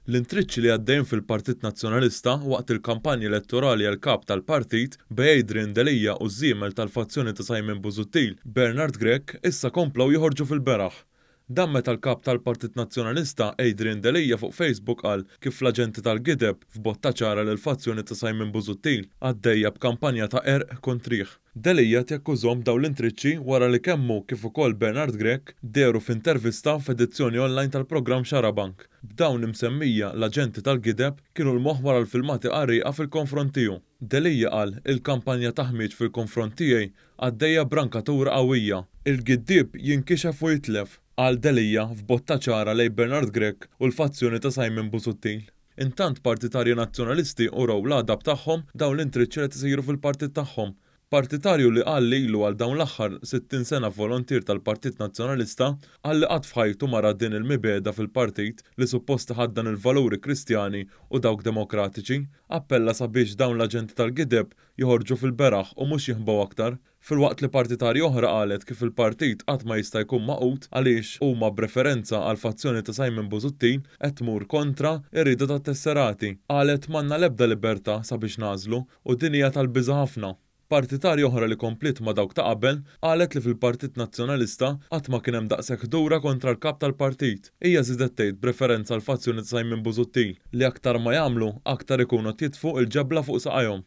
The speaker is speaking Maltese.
L-intriċċi li għaddejjin fil-Partit Nazzjonalista waqt il-kampanja elettorali għall-Kap tal-Partit, bejn Adrian Delia u ż-żiemel tal-fazzjoni ta' Simon Busuttil, Bernard Grech, issa komplew joħorġu fil-beraħ. Dan meta l-Kap tal-Partit Nazzjonalista, Adrian Delia fuq Facebook qal kif l-aġenti tal-gideb, f'botta ċara lill-fazzjoni ta' Simon Busuttil, għaddejja b'kampanja ta' qerq kontrih. Delia qed jakkużhom b'dawn l-intriċċi wara li kemm hu kif ukoll Bernard Grech dehru f'intervista f'edizzjoni online tal-programm Xarabank. B'dawn imsemmija l-aġenti tal-gideb kienu l-moħħ wara l-filmati qarrieqa fil-konfront tiegħu. Delia qal il-kampanja ta' ħmieġ fil-konfront tiegħi għaddejja b'rankatura qawwija. Il-giddieb jinkixef u jitlef, qal Delia f'botta ċara lejn Bernard Grech u l-fazzjoni ta' Simon Busuttil. Intant partitarji Nazzjonalisti urew l-għadab tagħhom dawn l-intriċċi li qed isiru fil-partit tagħhom. Partitarju li qal li ilu għal dawn l-aħħar 60 sena volontier tal-Partit Nazzjonalista qal li qatt f'ħajtu ma ra din il-mibegħda fil-partit li suppost iħaddan il-valuri Kristjani u dawk demokratiċi. Appella sabiex dawn l-aġenti tal-gideb joħorġu fil-beraħ u mhux jinħbew aktar. Filwaqt li partitarji oħra qalet kif il-partit qatt ma jista' jkun magħqud għaliex huma b'referenza għall-fazzjoni ta' Simon Busuttil qed tmur kontra r-rieda tat-tesserati. Qalet m'għandna l-ebda libertà sabiex nagħżlu u din hija tal-biża' ħafna. Partitarja oħra li kompliet ma' dawk ta' qabel qalet li fil-Partit Nazzjonalista qatt ma kien hemm daqshekk ħdura kontra l-Kap tal-partit. Hija żiedet tgħid b'referenza għall-fazzjoni ta' Simon Busuttil li aktar ma jagħmlu aktar ikunu qed jitfu l-ġebla fuq saqajhom.